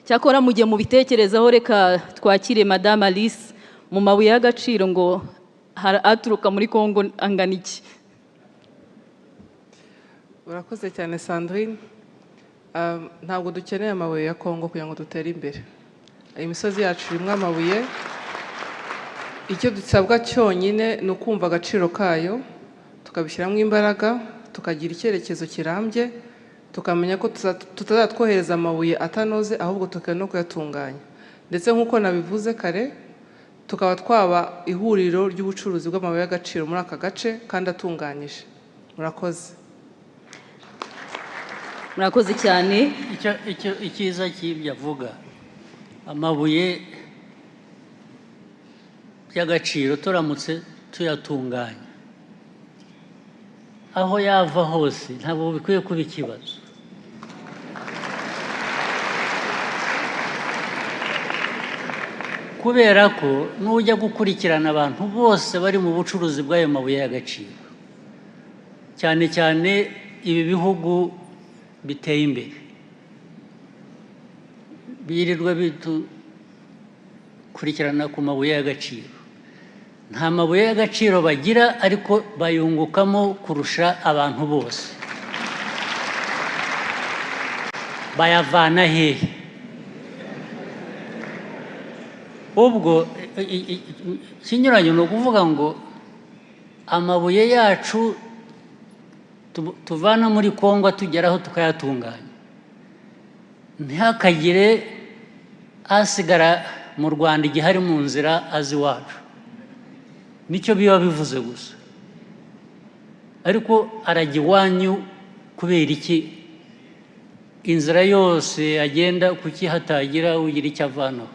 Cyakora mu gihe mubitekerezaho, reka twakire Madame Alice. Mu mabuye y'agaciro ngo aturuka muri Kongo angana iki? Urakoze cyane, Sandrine. Ntabwo dukeneye amabuye ya Kongo kugira ngo dutere imbere. Imisozi yacu irimo amabuye. Icyo dusabwa cyonyine ni ukumva agaciro kayo, tukabishyiramo imbaraga, tukagira icyerekezo kirambye, tukamenya ko tutazatwohereza amabuye atanoze, ahubwo tukaba no kuyatunganya, ndetse nk'uko nabivuze kare, tukaba twaba ihuriro ry'ubucuruzi bw'amabuye y'agaciro muri aka gace kandi atunganyije. Murakoze. Murakoze cyane. Icyo icyiza cy'ibyo avuga, amabuye y'agaciro, turamutse tuyatunganya, aho yava hose ntabwo bikwiye kuba ikibazo, kubera ko nujya gukurikirana abantu bose bari mu bucuruzi bw'ayo mabuye y'agaciro, cyane cyane ibi bihugu biteye imbere birirwa bitukurikirana ku mabuye y'agaciro, nta mabuye y'agaciro bagira, ariko bayungukamo kurusha abantu bose. Bayavana hehe? Ubwo ikinyuranyo ni ukuvuga ngo amabuye yacu tuvana muri Kongo tugeraho tukayatunganya, ntihakagire asigara mu Rwanda igihe ari mu nzira azi iwacu. Nicyo biba bivuze gusa. Ariko arajya iwanyu kubera iki? Inzira yose agenda, kuki hatagira ugira icyo avanaho?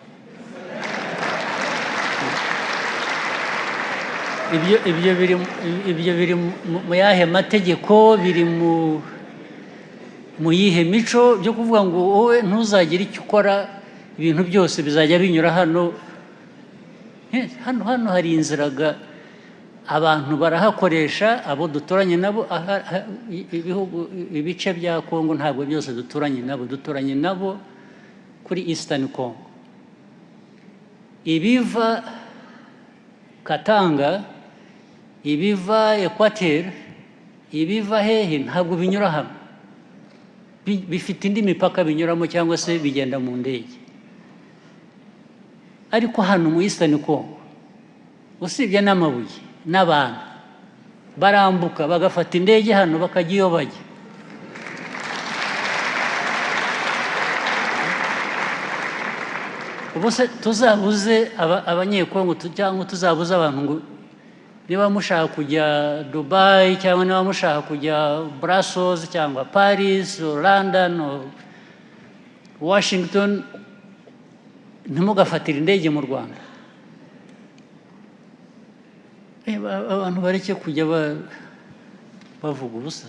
Ibyo biri mu yahe mategeko? Biri mu yihe mico byo kuvuga ngo wowe ntuzagire icyo ukora, ibintu byose bizajya binyura hano? Hano hari inzira, abantu barahakoresha, abo duturanye nabo. Ibihugu, ibice bya Kongo ntabwo byose duturanye nabo, duturanye nabo kuri Eastern Congo. Ibiva Katanga, ibiva Equateur, ibiva hehe, ntabwo binyura hano. Bifite indi mipaka binyuramo cyangwa se bigenda mu ndege. Ariko hano mu Eastern Congo, usibye n'amabuye n'abantu barambuka bagafata indege hano bakajya iyo bajya. Ubu se tuzabuze Abanyekongo cyangwa tuzabuze abantu ngo niba mushaka kujya Dubai, cyangwa niba mushaka kujya Brussels, cyangwa Paris or London or Washington, ntimugafatire indege mu Rwanda? Abantu bareke kujya bavuga ubusa.